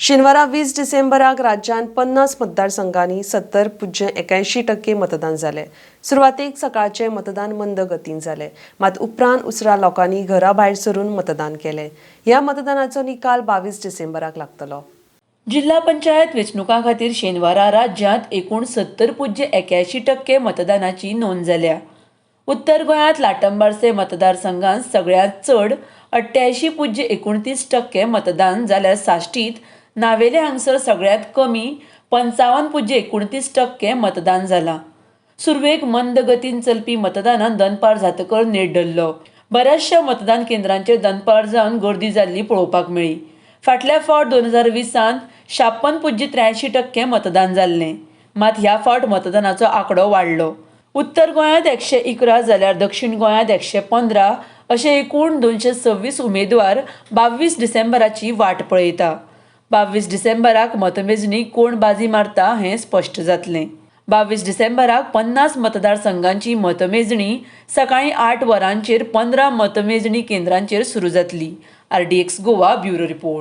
शेनवारा 20 डिसेंबराक राज्यांत 50 मतदारसंघांनी 70.81% मतदान जालें. सुरवातेक सकाळचें मतदान मंद गतीन जालें, मात उपरांत उसरां लोकांनी घरा भायर सरून मतदान केलें. ह्या मतदानाचो निकाल 22 डिसेंबराक लागतलो. जिल्हा पंचायत वेंचणुकां खातीर शेनवारा राज्यांत एकूण 70.81% मतदानाची नोंद जाल्या. उत्तर गोंयांत लाटंबार्से मतदारसंघांत सगळ्यांत चड 88.29% मतदान जाल्यार साश्टीत नावेले हांगसर सगळ्यांत कमी 55.29% मतदान जालां. सुरवेक मंद गतीन चलपी मतदानान दनपार जातकर नेट धरलो. बऱ्याचशा मतदान केंद्रांचेर दनपार जावन गर्दी जाल्ली पळोवपाक मेळ्ळी. फाटल्या फावट 2020 56.83% मतदान जाल्लें, मात ह्या फावट मतदानाचो आंकडो वाडलो. उत्तर गोंयांत 111 जाल्यार दक्षिण गोंयांत 115 अशे एकूण 226 उमेदवार 22 डिसेंबराची वाट पळयता. 22 डिसेंबराक मतमेजणी कोण बाजी मारता हें स्पश्ट जातलें. 22 डिसेंबराक 50 मतदारसंघांची मतमेजणी सकाळीं 8 वरांचेर 15 मतमेजणी केंद्रांचेर सुरू जातली. RDX Goa bureau report.